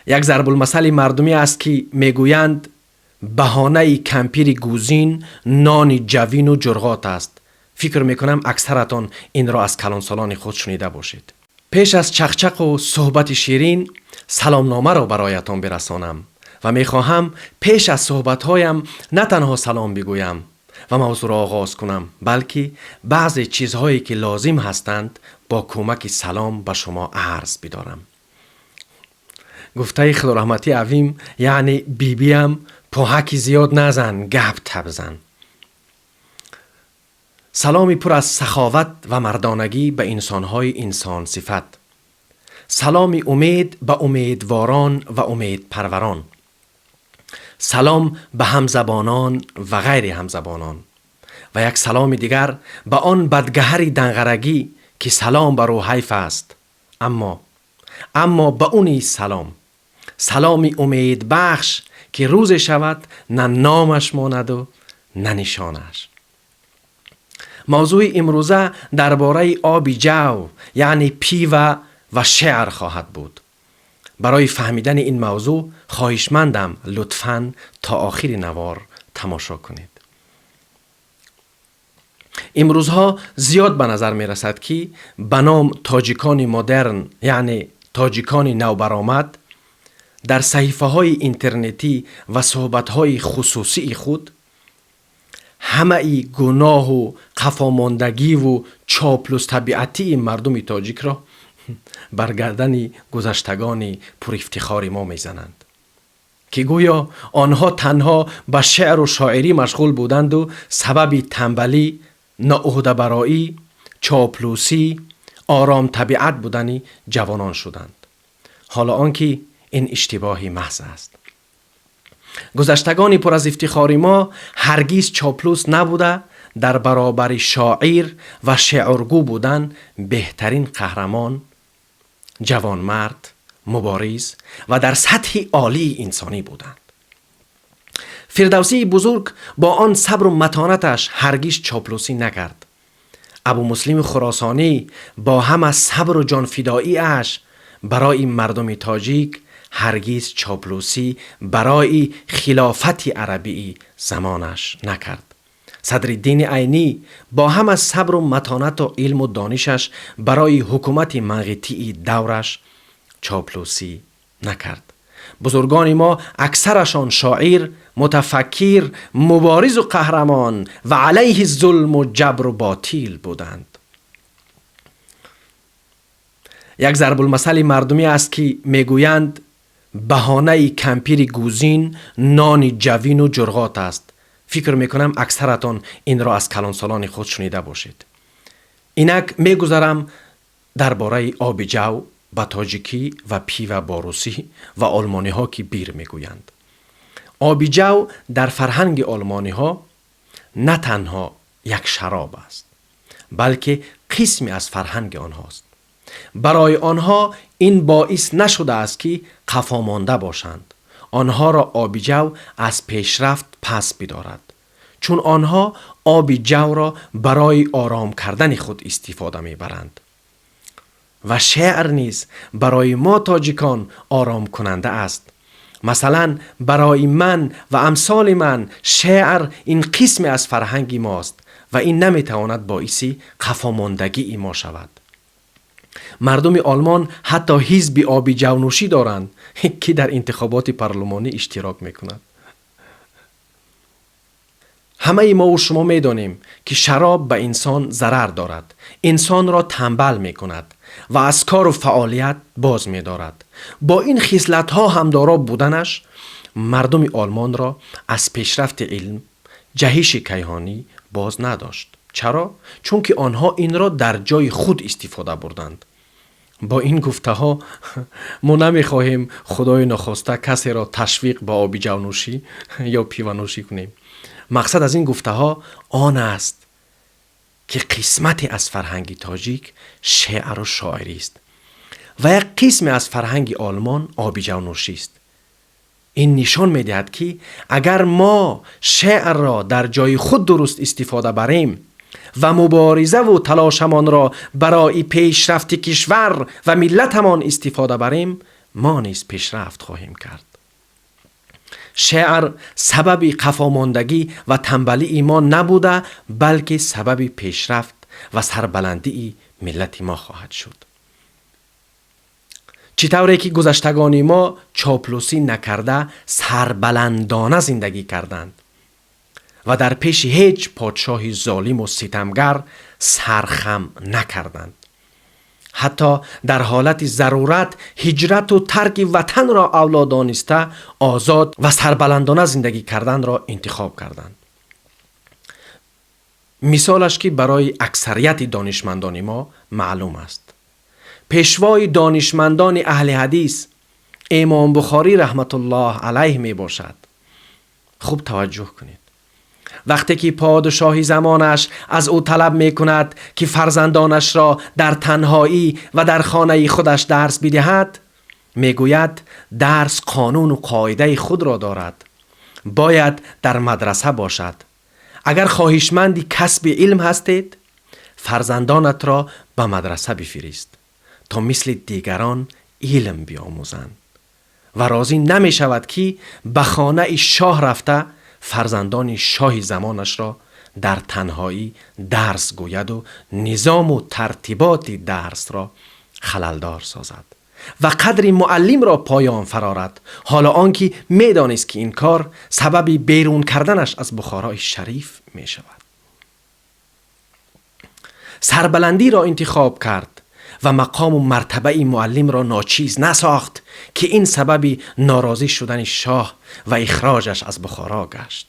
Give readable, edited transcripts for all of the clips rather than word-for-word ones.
Як зарбулмасали мардумӣ аст, ки мегӯянд: баҳонаи кампири гузин нони ҷавину ҷурғот аст. Фикр мекунам, аксаратон инро аз калонсолони худ шунида бошед. Пеш аз чақчақу суҳбати ширин саломномаро бароятон бирасонам ва мехоҳам пеш аз суҳбатҳоям на танҳо салом бигӯям ва мавзӯъро оғоз кунам, балки баъзе чизҳое, ки лозим ҳастанд, бо кӯмаки салом ба шумо арз бидорам. Гуфтаи худораҳматӣ авим, яъне бибиам: «Пӯҳаки зиёд назан, гап табзан». Саломи пур аз саховат ва мардонагӣ ба инсонҳои инсонсифат, саломи умед ба умедворон ва умедпарварон, салом ба ҳамзабонон ва ғайри ҳамзабонон ва як саломи дигар ба он бадгаҳари данғарагӣ, ки салом бар ӯ ҳайф аст, аммо ба ӯ низ салом. Саломи умедбахш, ки рӯзе шавад, на номаш монаду на нишонаш. Мавзӯи имрӯза дар бораи оби ҷав, яъне пиво ва шеър хоҳад буд. Барои фаҳмидани ин мавзӯъ хоҳишмандам, лутфан то охири навор тамошо кунед. Имрӯзҳо зиёд ба назар мерасад, ки ба ном тоҷикони модерн, яъне тоҷикони навбаромад, дар саҳифаҳои интернетӣ ва суҳбатҳои хусусии худ ҳамаи гуноҳу қафомондагиву чоплустабиатии мардуми тоҷикро бар гардани гузаштагони пурифтихори мо мезананд, ки гӯё онҳо танҳо ба шеъру шоирӣ машғул буданду сабаби тамбалӣ, ноуҳдабароӣ, чоплусӣ, оромтабиат будани ҷавонон шуданд. Ҳоло он ки ин иштибоҳи маҳз аст. Гузаштагони пур аз ифтихори мо ҳаргиз чоплус набуда, дар баробари шоир ва шеъргӯ будан беҳтарин қаҳрамон, ҷавонмард, мубориз ва дар сатҳи олии инсонӣ буданд. Фирдавсии бузург бо он сабру матонаташ ҳаргиз чоплусӣ накард. Абумуслими Хуросонӣ бо ҳама сабру ҷонфидоиаш барои мардуми тоҷик ҳаргиз чоплусӣ барои хилофати арабии замонаш накард. Садриддини Айнӣ бо ҳама сабру матонату илму донишаш барои ҳукумати манғитии давраш чоплусӣ накард. Бузургони мо аксарашон шоир, мутафаккир, муборизу қаҳрамон ва алайҳи зулму ҷабру ботил буданд. Як зарбулмасали мардумӣ аст, ки мегӯянд: баҳонаи кампири гузин нони ҷавину ҷурғот аст. Фикр мекунам, аксаратон инро аз калонсолони худ шунида бошед. Инак мегузарам дар бораи оби ҷав ба тоҷикӣ ва пиво бо русӣ ва олмониҳо, ки Bier мегӯянд. Оби ҷав дар фарҳанги олмониҳо на танҳо як шароб аст, балки қисме аз фарҳанги онҳост. Барои онҳо ин боис нашудааст, ки қафомонда бошанд. Онҳоро оби ҷав аз пешрафт пас бидорад, чун онҳо оби ҷавро барои ором кардани худ истифода мебаранд. Ва шеър низ барои мо тоҷикон оромкунанда аст. Масалан, барои ман ва амсоли ман шеър ин қисме аз фарҳанги мост ва ин наметавонад боиси қафомондагии мо шавад. Мардуми Олмон ҳатто ҳизби оби ҷавнӯшӣ доранд, ки дар интихоботи парлумонӣ иштирок мекунад. Ҳамаи мову шумо медонем, ки шароб ба инсон зарар дорад, инсонро тамбал мекунад ва аз кору фаъолият боз медорад. Бо ин хислатҳо ҳамдоро буданаш мардуми Олмонро аз пешрафти илм, ҷаҳиши кайҳонӣ боз надошт. Чаро? Чунки онҳо инро дар ҷои худ истифода бурданд. Бо ин гуфтаҳо мо намехоҳем, худои нохоста, касеро ташвиқ ба оби ҷавнӯшӣ ё пиванӯшӣ кунем. Мақсад аз ин гуфтаҳо он аст, ки қисмате аз фарҳанги тоҷик шеъру шоирист ва як қисме аз фарҳанги олмон оби ҷавнӯшист. Ин нишон медиҳад, ки агар мо шеърро дар ҷои худ дуруст истифода барем ва муборизаву талошамонро барои пешрафти кишвар ва миллатамон истифода барем. мо низ пешрафт хоҳем кард. Шеър сабаби қафомондагӣ ва танбалии мо набуда, балки сабаби пешрафт ва сарбаландии миллати мо хоҳад шуд. Чӣ тавре ки гузаштагони мо чоплусӣ накарда сарбаландона зиндагӣ карданд ва дар пеши ҳеҷ подшоҳи золиму ситамгар сархам накарданд, ҳатто дар ҳолати зарурат ҳиҷрату тарки ватанро авло дониста, озод ва сарбаландона зиндагӣ карданро интихоб карданд. Мисолаш ки барои аксарияти донишмандони мо маълум аст, пешвои донишмандони аҳли ҳадис Имом Бухорӣ раҳматуллоҳ алайҳ мебошад. Хуб таваҷҷӯҳ кунед. Вақте ки подшоҳи замонаш аз ӯ талаб мекунад, ки фарзандонашро дар танҳоӣ ва дар хонаи худаш дарс бидиҳад, мегӯяд: дарс қонуну қоидаи худро дорад, бояд дар мадраса бошад. Агар хоҳишманди касби илм ҳастед, фарзандонатро ба мадраса бифирист, то мисли дигарон илм биомӯзанд. Ва розӣ намешавад, ки ба хонаи шоҳ рафта фарзандони шоҳи замонашро дар танҳоӣ дарс гӯяду низому тартиботи дарсро халалдор созад ва қадри муаллимро поён фарорад, ҳоло он ки медонист, ки ин кор сабаби берун карданаш аз Бухорои Шариф мешавад. Сарбаландиро интихоб кард ва мақому мартабаи муаллимро ночиз насохт, ки ин сабаби норозӣ шудани шоҳ ва ихроҷаш аз Бухоро гашт.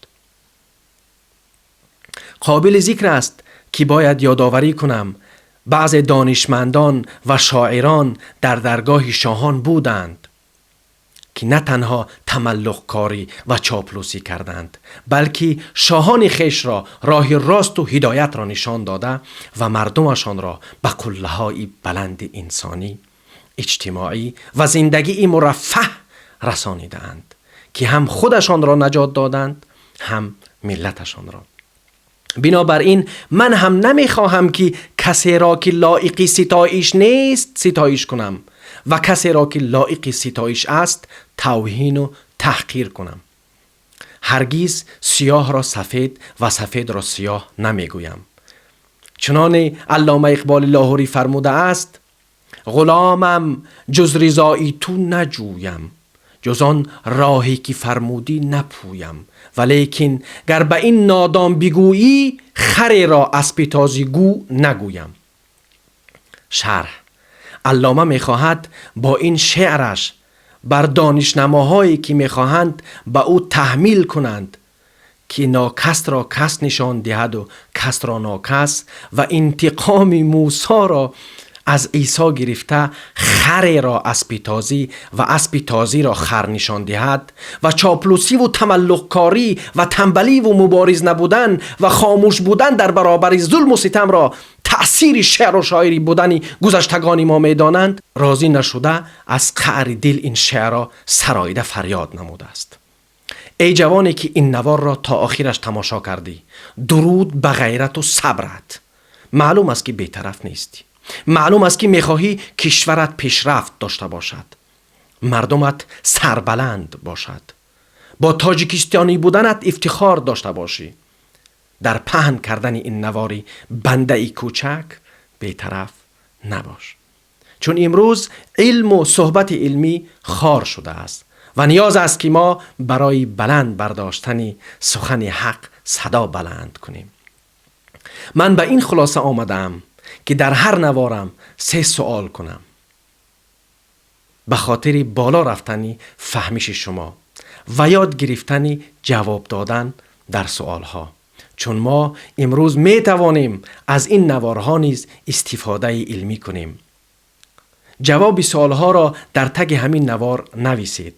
Қобили зикр аст, ки бояд ёдоварӣ кунам, баъзе донишмандон ва шоирон дар даргоҳи шоҳон буданд, ки на танҳо тамаллуқкорӣ ва чоплусӣ карданд, балки шоҳони хешро роҳи росту ҳидоятро нишон дода ва мардумашонро ба қуллаҳои баланди инсонӣ, иҷтимоӣ ва зиндагии мураффаҳ расонидаанд, ки ҳам худашонро наҷот доданд, ҳам миллаташонро. Бинобар ин ман ҳам намехоҳам, ки касеро, ки лоиқи ситоиш нест, ситоиш кунам ва касеро, ки лоиқи ситоиш аст, тавҳину таҳқир кунам. Ҳаргиз сиёҳро сафед ва сафедро сиёҳ намегӯям. Чуноне Аллома Иқболи Лоҳурӣ фармудааст: ғуломам, ҷуз ризои ту наҷӯям, ҷуз он роҳе ки фармудӣ напӯям, валекин гар ба ин нодон бигӯӣ, хареро аспи тозӣ гӯ нагӯям. Шарҳ: аллома мехоҳад бо ин шеъраш бар донишнамоҳое, ки мехоҳанд ба ӯ таҳмил кунанд, ки нокасро кас нишон диҳаду касро нокас, ва интиқоми Мусоро аз Исо гирифта, хареро аспи тозӣ ва аспи тозиро хар нишон диҳад, ва чоплусиву тамаллуқкорӣ ва тамбаливу мубориз набудан ва хомӯш будан дар баробари зулму ситамро таъсири шеъру шоирӣ будани гузаштагони мо медонанд, розӣ нашуда, аз қаъри дил ин шеърро сароида фарёд намудааст. Эй ҷавоне, ки ин наворро то охираш тамошо кардӣ, дуруд ба ғайрату сабрат! Маълум аст, ки бетараф нестӣ. Маълум аст, ки мехоҳӣ кишварат пешрафт дошта бошад, мардумат сарбаланд бошад, бо тоҷикистонӣ буданат ифтихор дошта бошӣ. Дар паҳн кардани ин навори бандаи кӯчак бетараф набош, чун имрӯз илму суҳбати илмӣ хор шудааст ва ниёз аст, ки мо барои баланд бардоштани сухани ҳақ садо баланд кунем. Ман ба ин хулоса омадаам, ки дар ҳар наворам се суол кунам ба хотири боло рафтани фаҳмиши шумо ва ёд гирифтани ҷавоб додан дар суолҳо, чун мо имрӯз метавонем аз ин наворҳо низ истифодаи илмӣ кунем. Ҷавоби суолҳоро дар таги ҳамин навор нависед,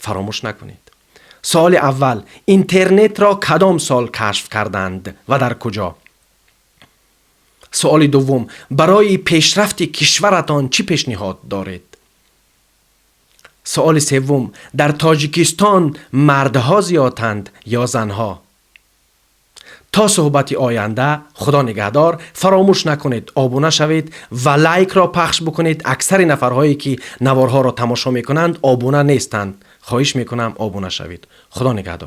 фаромӯш накунед. Суоли аввал: интернетро кадом сол кашф карданд ва дар куҷо? Суоли дуввум: барои пешрафти кишваратон чӣ пешниҳод доред? Суоли севум: дар Тоҷикистон мардҳо зиёдтанд ё занҳо? То суҳбати оянда, Худо нигаҳдор. Фаромӯш накунед, обуна шавед ва лайкро пахш бикунед. Аксари нафарҳое ки наворҳоро тамошо мекунанд, обуна нестанд. Хоҳиш мекунам, обуна шавед. Худо нигаҳдор.